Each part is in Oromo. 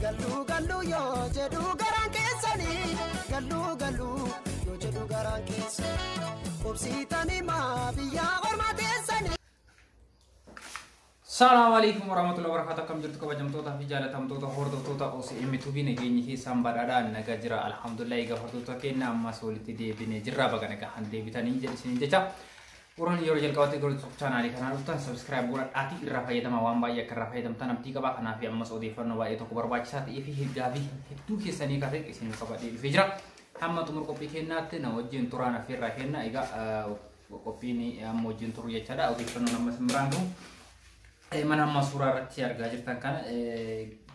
Galluu galluu yoo jedhu garaan keessanii galluu galluu yoo jedhu garaan keessanii obsiitanii maa biyyaa ormaa teessanii. Salaamu alaikum warahmatullahi wabarakatuh. Akkam jirtu kabajamtoota fi jaalatamtoota hordoftoota OCM TV, nageenyi keessaan badhaadhaan nagaa jira. Alhamdulillah, egaa hordoftoota keenya ammas walitti deebinee jirra. Baga nagaan deebitanii jedhe isiniin jecha. Warroonni yeroo jalqabaatti gara YouTube chaanaalii kanaa dhuftan subscribe godhadhaatii irraa fayyadama, waan baay'ee akka irraa fayyadamtan abdii qaba. Kanaaf ammas odeeffannoo baay'ee tokko barbaachisaa ta'ee fi gaafii hedduu keessanii kan ta'e isin qabadhee dhufee jira. Hamma xumura qophii keenyaatti na wajjin turaan affeerraa kenna. Egaa qophiin amma wajjin turu jechaadha. Odeeffannoon ammas hin biraan gahu. Mana amma suuraa irratti argaa jirtan kana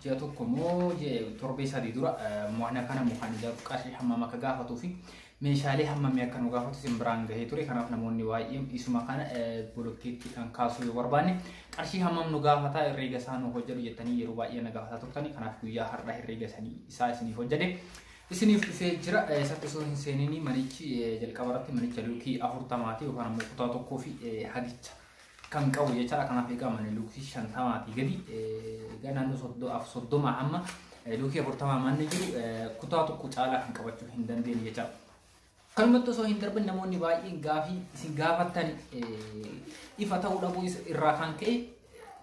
ji'a tokko moo torbee 3 dura mana kana mukaan ijaaru qarshii hammam akka gaafatuu fi meeshaalee hammamii akka nu gaafatu isin biraan gahee ture. Kanaaf namoonni baay'een isuma kana bolokkeettiidhaan kaasuu yoo barbaanne qarshii hammam nu gaafata, herreega isaa nu hojjedhu jettanii yeroo baay'ee na gaafataa turtanii. Kanaaf guyyaa har'aa herreega isaa isiniif hojjedhe isiniif dhufee jira. Isatti osoo hin seeninii manichi jalqaba irratti manicha luukii 40ti yookaan ammoo kutaa tokkoo fi hagicha kan qabu jechaadha. Kanaaf egaa mana luukii 50-tii gadi, egaa naannoo 30 hamma luukii 40 manni jiru kutaa tokko caalaa kan qabachuu hin dandeenye jechaadha. Kanumatti osoo hin darbin namoonni baay'een gaafii isin gaafattan ifa ta'uu dhabuu irraa kan ka'e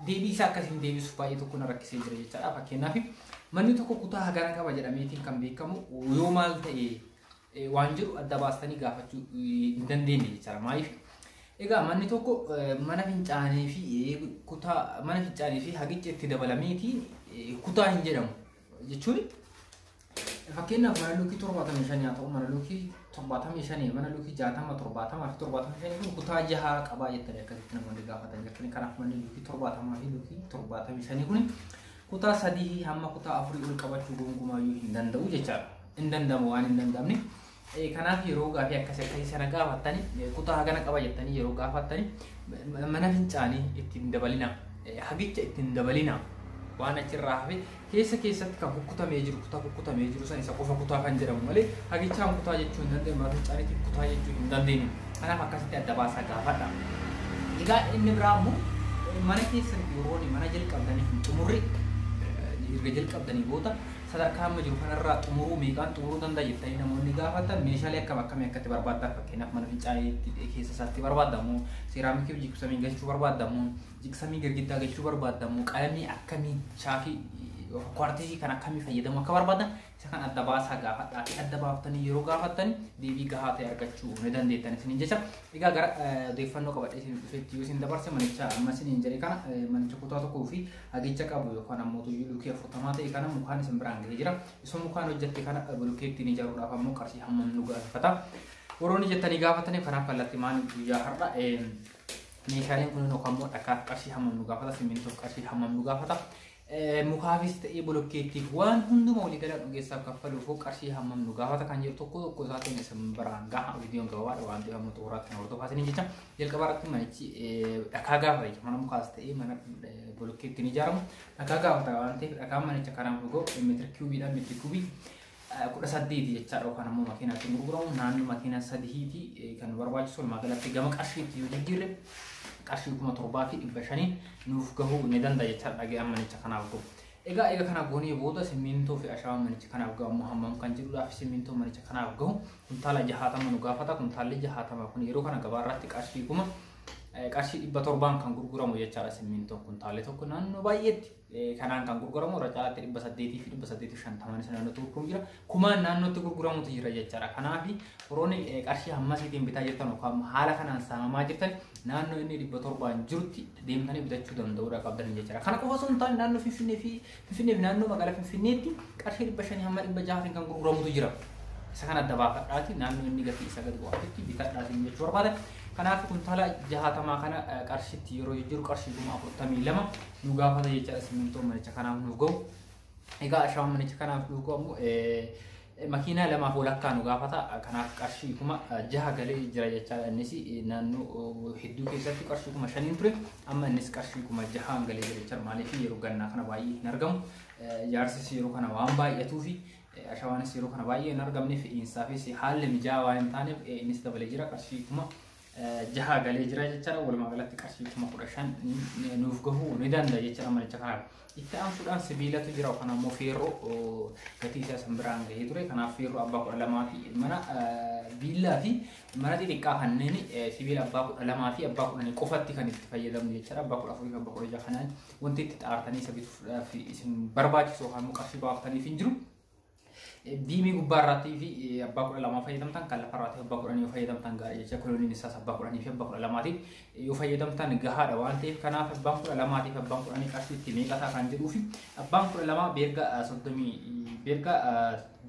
deebii isaa akkasiin deebisuuf baay'ee tokko na rakkisee jira jechaadha. Fakkeenyaaf manni tokko kutaa hagana qaba jedhameetiin kan beekamu yoo maal ta'e waan jedhu adda baastanii gaafachuu hin dandeenye jechaadha. Maaliif? Egaa manni tokko mana fincaanii fi kutaa mana fincaanii fi hagicha itti dabalameetiin kutaa hin jedhamu jechuun, fakkeenyaaf mana luukii 75 haa ta'u, mana luukii 75, mana luukii 60, 70 fi 75 kun kutaa jaha qabaa jettanii akkasitti namoonni gaafatan jirtanii. Kanaaf manni luukii 70 fi luukii 75 kun kutaa 3 hamma kutaa 4 ol qabachuu gonkumaayyuu hin danda'u jechaadha. Hin danda'amu waan hin danda'amne. Kanaaf yeroo gaafii akkasii akkasii sana gaafattanii, kutaa hagana qaba jettanii yeroo gaafattanii, mana fincaanii ittiin dabalina, hagicha ittiin dabalina, waan achirraa hafe keessa keessatti kan kukkutamee jiru, kutaa kukkutamee jiru san isa qofa kutaa kan jedhamu malee hagichaan kutaa jechuu hin dandeenyu, mana fincaaniitiin kutaa jechuu hin dandeenyu. Kanaaf akkasitti adda baasaa gaafadha. Egaa inni biraa immoo mana keessan yeroo mana jalqabdanii hin xumurre, erga jalqabdanii booda sadarkaa amma jiru kanarraa xumuruu meeqaan xumuruu danda'a jettanii namoonni gaafatan, meeshaalee akkam akkamii akkatti barbaaddan, fakkeenyaaf mana fincaaniitti keessa isaatti barbaadamu, seeraamikii fi jigsamii galchuu barbaadamu, jigsamii girgiddaa galchuu barbaadamu, qalamii akkamii, shaakii kwartisii kan akkamii fayyadamu akka barbaadan isa kan adda baasaa gaafadhaa fi adda baaftanii yeroo gaafattan deebii gahaa ta'e argachuu ni dandeettan isiniin jecha. Egaa gara odeeffannoo qabadhee isin dhufeetti yoo isin dabarse, manicha amma isiniin jedhe kana, manicha kutaa tokkoo fi hagicha qabu yookaan ammoo tuyyuu luukii 40 ta'e kana mukaan isin biraan gahee jira. Isoo mukaan hojjette kana bulukkeettiin ijaaruudhaaf ammoo qarshii hammam nu gaafata? Warroonni jettanii gaafataniif kanaaf kallattii maan guyyaa har'a meeshaaleen kun yookaan immoo dhakaaf qarshii hammam nu gaafata, simmintoof qarshii hammam nu gaafata, mukaafis ta'ee bolokkeettiif waan hunduma waliigala dhugeessaaf kaffaluuf qarshii hammam nu gaafata kan jedhu tokko tokko isaatiin isin biraan gaha. Viidiyoon gabaabaa waan ta'eef amma xumuraatti kan hordofaa isiniin jecha. Jalqaba irratti manichi dhakaa gaafata. Mana mukaas ta'ee mana bolokkeettiin ijaaramu dhakaa gaafata waan ta'eef dhakaan manicha kanaaf dhuguu meetira kiubiidhaan meetira kiubii 18 jechaadha, yookaan ammoo makiinaatti gurguramu naannoo makiinaa sadiiti kan nu barbaachisu. Walumaa galatti gama qarshiitti yoo jijjiirre qarshii 7,500 nuuf gahuu ni danda'a jechaadha dhagaan manicha kanaaf gahu. Egaa kana goonee booda simmintoo fi ashawaan manicha kanaaf gahu ammoo hammam kan jedhuudhaaf, simmintoo manicha kanaaf gahu kuntaala 60 nu gaafata. Kuntaalli 60 kun yeroo kana gabaarratti qarshii kuma qarshii 700n kan gurguramu jechaadha. Simmintoon kuntaalli tokko naannoo baay'eetti kanaan kan gurguramu, irra caalaatti 800 fi 850 isa naannootti gurguramu jira. Kumaan naannootti gurguramutu jira jechaadha. Kanaaf warroonni qarshii hammasiitiin bitaa jirtan yookaan haala kanaan saamamaa jirtan naannoo inni 700n jirutti deemtanii bitachuu danda'uudha qabdan jechaadha. Kana qofa osoo hin taane naannoo Finfinnee fi Finfinnee fi naannoo magaalaa Finfinneetti qarshii 500 hamma 600n kan gurguramutu jira. Isa kana adda baafadhaati naannoo inni gatii isa gadi bu'aatutti bitadhaatiin jechuu barbaada. Kanaaf kuntaala 60 kana qarshiitti yeroo jijjiiru qarshii 42,000 nu gaafata jechaadha simmintoon manicha kanaaf nuuf gahu. Egaa ashawaan manicha kanaaf nuuf gahu ammoo makiinaa lamaaf walakkaa nu gaafata. Kanaaf qarshii 6,000 galee jira jechaadha. Innis naannoo hedduu keessatti qarshii 5,000n ture. Amma innis qarshii 6,000n galee jira jechaadha. Maaliif yeroo gannaa kana baay'ee hin argamu. Ijaarsis yeroo kana waan baay'atuufi ashawaanis yeroo kana baay'ee hin argamne, fe'iinsaafis haalli mijaa'aa waan hin taaneef innis dabalee jira qarshii kuma 6 galee jira jechaadha. Walumaa galatti qarshii 15,000 nuuf gahuu ni danda'a jechaadha manicha kanaaf. Itti aansuudhaan sibiilatu jira yookaan ammoo feerroo gatii isaa san biraan gahee ture. Kanaaf feerroo abbaa 12 fi mana viillaa fi mana xixiqqaa kanneen sibiila abbaa 12 fi abbaa 10 qofatti kan itti fayyadamnu jechaadha. Abbaa 14 fi abbaa 16 kanaan wanti itti xaartanii isa bituudhaaf isin barbaachisu yookaan immoo qarshii baaftaniif hin jiru. Biimii gubbaarraatii fi abbaa 12 fayyadamtan kan lafarraatii abbaa 10 yoo fayyadamtan gaarii jecha koloniin isaas abbaa 10 fi abbaa 12 yoo fayyadamtan gahaadha waan ta'eef kanaaf abbaan 12 fi abbaan 10 qarshii itti meeqa ta'a kan jedhuu fi abbaan 12 beerga 30 beerga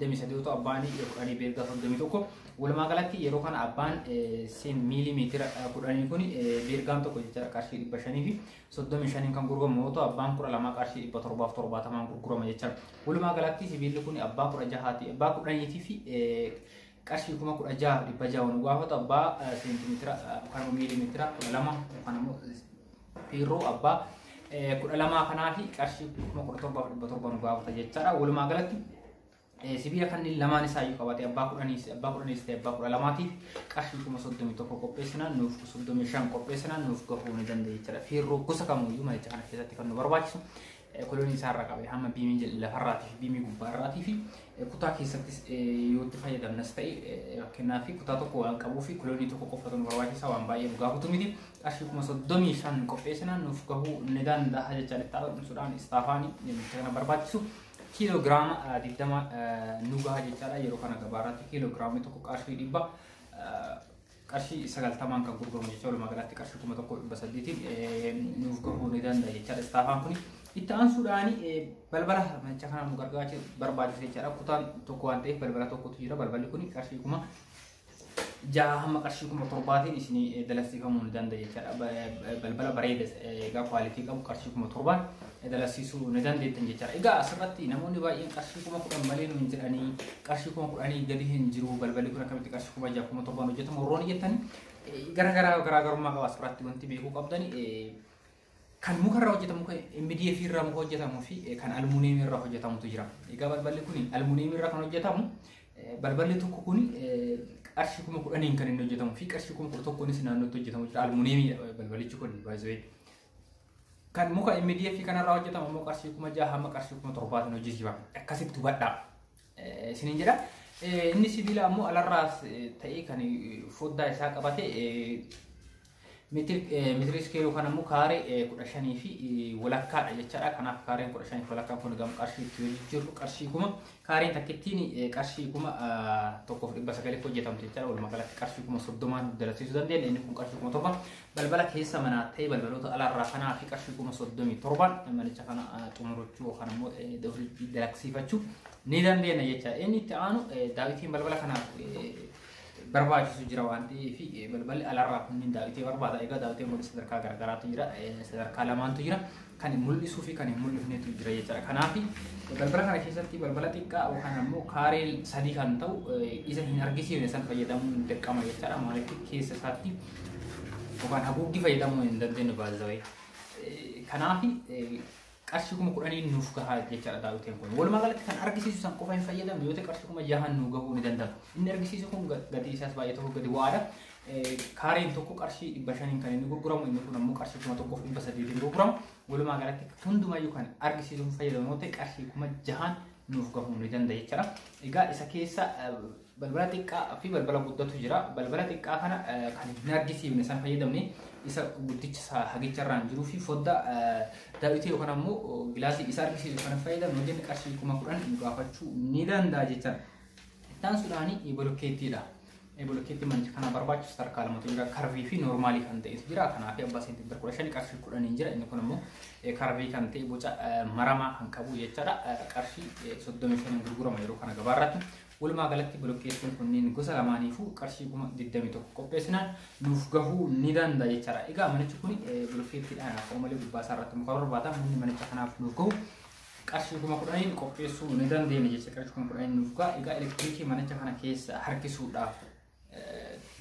23 yoo ta'u abbaan 10 beerga 31 walumaa galatti yeroo kana abbaan miilimeetira 10 kun beergaan tokko jechaadha qarshii 500 fi 35 kan gurguramu yoo ta'u abbaan 12 qarshii 770 gurgurama jechaadha. Walumaa galatti sibiilli kun abbaa 16 abbaa 10 fi qarshii 16,600 nu gaafatu abbaa seentimeetira yookaan miilimeetira 12 yookaan immoo feerroo abbaa 12 kanaa fi qarshii 17,700 nu gaafata jechaadha. Walumaa galatti sibiila kanneen lamaan isaayyuu qabate abbaa 10 abbaa 10 ta'e abbaa 12tiif qarshii 31 qopheessinaan nuuf 35 qopheessinaan nuuf gahuu ni danda'a jechaadha. Feerroo gosa kamiyyuu manicha kana keessatti kan nu barbaachisu kolonii isaarraa qabee hamma biimii lafarraatii fi biimii gubbaarraatii fi kutaa keessattis yoo itti fayyadamnas ta'e fakkeenyaaf kutaa tokko waan qabuu fi kolonii tokko qofatu nu barbaachisa waan baay'ee nu gaafatu miti. Qarshii 35,000 qopheessinaan nuuf gahuu ni danda'a jechaadha. Itti aansuudhaan istaafaanii manicha kana barbaachisu kiiloogiraama 20 nu gaha jechaadha. Yeroo kana gabaarratti kiiloogiraamni tokko qarshii 100 qarshii 90 kan gurguramu jecha walumaa galatti qarshii 1,800 nuuf gahuu ni danda'a jechaadha. Istaafaan kun itti aansuudhaan balbala manicha kana nu barbaachisu jechaadha. Kutaan tokko waan ta'eef balbala tokkotu jira. Balballi kun qarshii 6,000 hamma qarshii 7,000 isin dalasiifamuu ni danda'a jechaadha. Balbala bareeda egaa kwaalitii qabu qarshii 7,000 dalasiisuu ni dandeettan jechaadha. Egaa asirratti namoonni baay'een qarshii 10,000 malee nu hin jedhanii qarshii 10,000 gadi hin jiru balballi kun akkamitti qarshii 6,000 7,000 hojjetamu warroonni jettanii garaagarummaa qaba. Asirratti wanti beekuu qabdani kan mukarraa hojjetamu kan MDF irraa muka hojjetamuu fi kan almuuniyeemii irraa hojjetamutu jira. Egaa balballi kun almuuniyeemii irraa kan hojjetamu balballi tokko kun qarshii 10,000 kan inni hojjetamu fi qarshii 11,000 naannootti hojjetamu jira. Almuuniyeemii balbalichi kun baay'ee. Kan muka MDF kanarraa hojjetamu immoo qarshii 6,000 hamma qarshii 7,000 hojjechiifama. Akkasitti hubadhaa. Isiniin jedha. Inni sibiila ammoo alarraas ta'ee kan foddaa isaa qabate meetirii iskeelii yookaan ammoo kaaree 15 fi walakkaadha jechaadha. Kanaaf kaareen 15 fi walakkaan kun gama qarshii itti yoo jijjiirru qarshii 1,000 kaareen takkittiin qarshii 1,900 hojjetamte jechaadha. Walumaa galatti qarshii 30,000 dalasiisuu dandeenya. Inni kun qarshii 7,000 balbala keessa manaa ta'e balbaloota alaarraa kanaa fi qarshii 37,000 manicha kana xumurachuu yookaan ammoo dalagsiifachuu ni dandeenya jechaadha. Inni itti aanu daawitiin balbala kanaaf barbaachisu jira waan ta'eef balballi alarraa kunniin daawitii barbaada. Egaa daawitiin kun sadarkaa garaagaraatu jira. Sadarkaa lamaantu jira. Kan mul'isuu fi kan hin mul'ifnetu jira jechaadha. Kanaaf balbala kana keessatti balbala xiqqaa yookaan ammoo kaaree 3 kan ta'u isa hin argisiifne san fayyadamuun dirqama jechaadha. Maaliif keessa isaatti yookaan haguuggii fayyadamuu hin dandeenyu baazawee. Kanaaf qarshii 10,000 nuuf gahaa jechaadha daawitiin kun. Walumaa galatti kan argisiisu san qofa hin fayyadamne yoo ta'e qarshii 6,000 nu gahuu ni danda'a. Inni argisiisu kun gatii isaas baay'ee tokko gadi bu'aadha. Kaareen tokko qarshii 500 kan inni gurguramu inni kun ammoo qarshii 1,800 gurguramu. Walumaa galatti hundumayyuu kan argisiisu hin fayyadamu yoo ta'e qarshii 6,000 nuuf gahuu ni danda'a jechaadha. Egaa isa keessa balbala xiqqaa fi balbala guddatu jira. Balbala xiqqaa kana kan hin argisiifne san fayyadamne isa guddicha hagicharraan jiruu fi foddaa daawitii yookaan ammoo gilaasii isa argisiisu kana fayyadamne hojjenne qarshii 10,000 nu gaafachuu ni danda'a jechaadha. Itti aansuudhaan bolokkeettiidha. Bolokkeettii manicha kana barbaachisu sadarkaa lamatu jira. Karvii fi noormaalii kan ta'etu jira. Kanaaf abbaa seentimeetira 15 qarshii 10 jira. Inni kun ammoo karvii kan ta'e boca maramaa kan qabu jechaadha. Qarshii 35 gurgurama yeroo kana gabaarratti. Walumaa galatti bolokkeettiin kunneen gosa lamaaniifuu qarshii 21,000 qopheessinaan nuuf gahuu ni danda'a jechaadha. Egaa manichi kun bolokkeettiidhaan akkuma malee gubbaa isaa irratti muka barbaada. Manni manicha kanaaf nuuf gahu qarshii 10,000 qopheessuu ni dandeenya jecha qarshii 10,000 nuuf gaha. Egaa elektiriikii manicha kana keessa harkisuudhaaf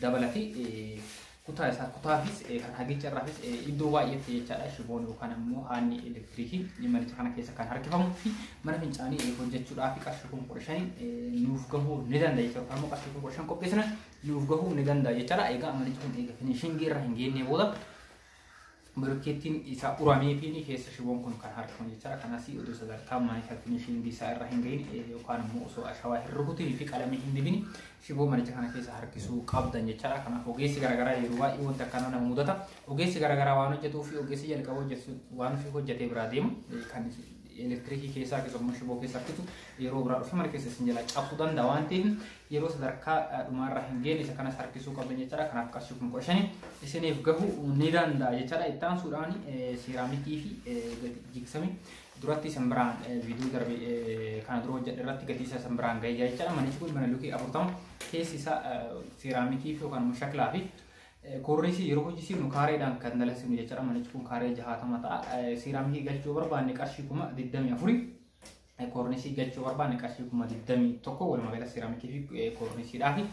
dabalatee Kutaa isaa kutaafis kan hagicha irraafis iddoo baay'eetti jechaadha. Shiboon yookaan immoo haanni elektiriikii manicha kana keessa kan harkifamuu fi mana fincaanii hojjechuudhaaf qarshii 15,000 nuuf gahuu ni danda'a jechuudha. Yookaan immoo qarshii 15,000 qopheessina nuuf gahuu ni danda'a jechaadha. Egaa manichi kun eega finishingii irra hin geenne booda bolokkeettiin isaa uramee fi keessa shiboon kun kan harkifamu jechaadha. Kanas odoo sadarkaa manicha finishingii isaa irra hin gahin yookaan immoo osoo ashawaa hin rukutinii fi qalamii hin dibin shiboo manicha kana keessa harkisuu qabdan jechaadha. Kanaaf ogeessi garaagaraa yeroo baay'ee wanta akkanaa nama mudata. Ogeessi garaagaraa waan hojjetuu fi ogeessi jalqaba hojjetu waan ofii hojjetee biraa deemu kan elektiriikii keessaa akkasumas shiboo keessa harkisu yeroo biraa dhufe mana keessa isin jalaa cabsuu danda'a waan ta'eef yeroo sadarkaa dhumaarra hin geenye isa kanas harkisuu qabdan jechaadha. Kanaaf qarshii 15,000 isiniif gahuu ni danda'a jechaadha. Itti aansuudhaan seeraamikii fi jigsamii duratti isin biraan viidiyoo darbe kana dura hojjedhe irratti gatii isaa isin biraan gahee jira jechaadha. Manichi kun mana lukii 40 keessi isaa seeraamikii fi yookaan immoo shaklaa fi koornisii yeroo hojjisiifnu kaareedhaan kan dalagsinu jechaadha. Manichi kun kaaree 60 ta'a. Seeraamikii galchuu barbaanne qarshii 24,000, koornisii galchuu barbaanne qarshii 21,000, walumaa gala seeraamikii fi koornisiidhaa fi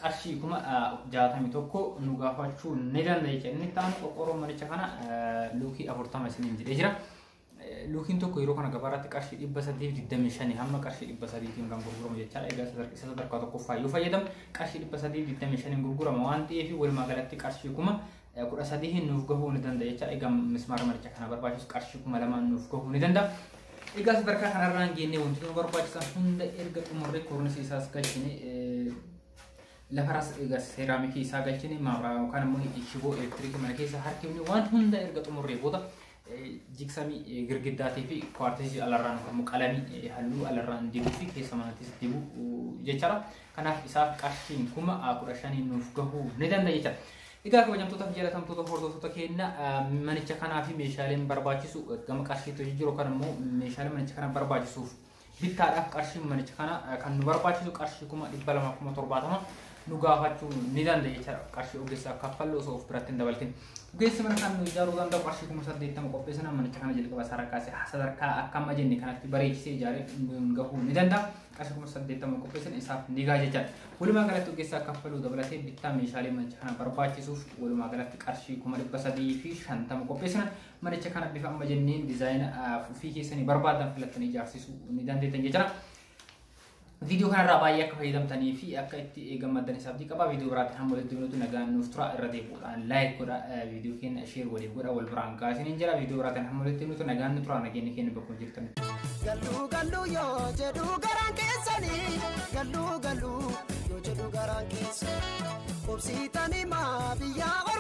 qarshii 61,000 nu gaafachuu ni danda'a jechuudha. Inni itti aanu qorqoorroon manicha kana luukii 40 isiniin jedhee jira. Luukiin tokko yeroo kana gabaarratti qarshii 325 hamma qarshii 300tiin kan gurguramu jechaadha. Egaa isa sadarkaa tokkoffaa yoo fayyadamu qarshii 325 gurgurama waan ta'eef walumaa galatti qarshii 13,000 nuuf gahuu ni danda'a jechaadha. Egaa mismaara manicha kana barbaachisu qarshii 2,000 nuuf gahuu ni danda'a. Egaa sadarkaa kanarraan geennee wantoota nu barbaachisan hunda erga xumurree koornisii isaas galchine lafarras egaa seeraamikii isaa galchine maabraa yookaan immoo shiboo elektiriikii mana keessa harkifne waan hunda erga xumurree booda jigsamii girgiddaatii fi kuwaartisii alarraan yookaan immoo qalamii halluu alarraan dibuu fi keessa manattis dibuu jechaadha. Kanaaf isaaf qarshiin 15,000 nuuf gahuu ni danda'a jechaadha. Egaa kabajamtoota fi jaalatamtoota hordoftoota keenya manicha kanaa fi meeshaaleen barbaachisu gama qarshiitti hojii jiru yookaan immoo meeshaalee manicha kana barbaachisuuf bittaadhaaf qarshiin manicha kana kan nu barbaachisu qarshii 270,000 nu gaafachuu ni danda'a jechaadha. Qarshii ogeessaaf kaffallu osoo of biratti hin dabaltin. Ogeessi mana kan nu ijaaruu danda'u qarshii 80,000 qopheessina manicha kana jalqaba sadarkaa akka amma jenne kanatti bareechisee ijaaree gahuu ni danda'a. Qarshii 80,000 qopheessina isaaf ni gaha jechaadha. Walumaa galatti ogeessaaf kaffaluu dabalatee bittaa meeshaalee manicha kana barbaachisuuf walumaa galatti qarshii 350,000 qopheessina. Manicha kana bifa amma jenneen diizaayina ofii keessanii barbaadan filattanii ijaarsisuu ni dandeettan jechaadha. Viidiyoo kanarraa baay'ee akka fayyadamtanii fi akka itti gammaddan isaaf qaba. Viidiyoo biraatiin hamma walitti deebinutti nagaan nuuf tura. Irra deebi'uudhaan like godha, viidiyoo keenya share waliif godha, wal biraan gahaa isiniin jira. Viidiyoo biraatiin hamma walitti deebinutti nagaan nu tura. Nageenya keenya bakka jirtan. Galluu galluu yoo jedhu garaan keessanii galluu galluu yoo jedhu garaan keessanii obsiitanii maa biyyaa.